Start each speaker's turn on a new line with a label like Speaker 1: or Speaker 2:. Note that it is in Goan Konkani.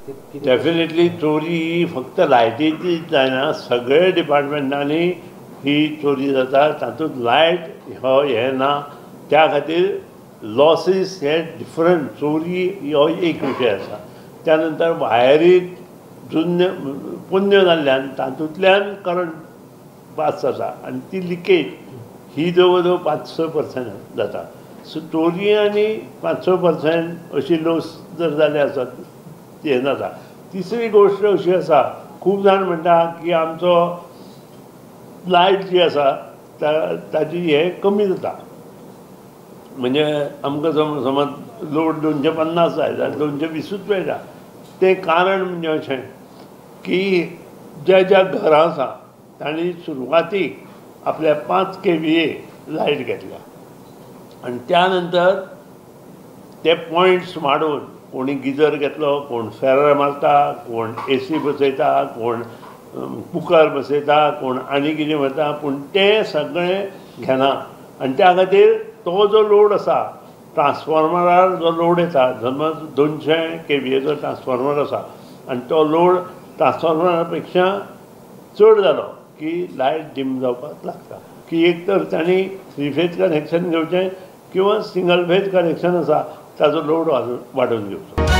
Speaker 1: डेफिनेटली चोरी ही फक्त लायटीची जायना, सगळे डिपार्टमेंटांनी ही चोरी जाता. तातूंत लायट हो हें ना, त्या खातीर लॉसीस हे डिफरंट. चोरी हो एक विशय आसा. त्या नंतर वायरी जुन्य पुण्य जाल्ल्यान तातूंतल्यान करंट पास जाता आनी ती लिकेज ही जवळ जवळ 5-6% जाता. सो चोरी आनी 5-6% अशी लॉस जर जाले आसत हें जाता. तिसरी गोश्ट अशी आसा, खूब जाण म्हणटा की आमचो लायट जी आसा ताजी हें कमी जाता, म्हणजे आमकां समज लोड 250 जाय जाल्यार 220 मेळटा. तें कारण म्हणजे अशें की ज्या ज्या घरां आसा तांणी सुरवातीक आपल्या 5 kVA light घेतल्या आनी त्या नंतर ते पॉयंट्स वाडोवन कोणी गिजर घेतलो, कोण फेर्र मारता, कोण एसी बसयता, कोण कुकर बसयता, कोण आनी कितें व्हरता, पूण तें सगळें घेना. आनी त्या खातीर तो जो लोड आसा ट्रान्सफॉर्मरार जो लोड येता, समज 200 kVAचो ट्रान्सफॉर्मर आसा आनी तो लोड ट्रान्सफॉर्मरा पेक्षा चड जालो की लायट डीम जावपाक लागता. की एक तर तांणी 3 फेज कनेक्शन घेवचें किंवा सिंगल फेज कनेक्शन आसा ताजो लोड वाडोवन घेवचो.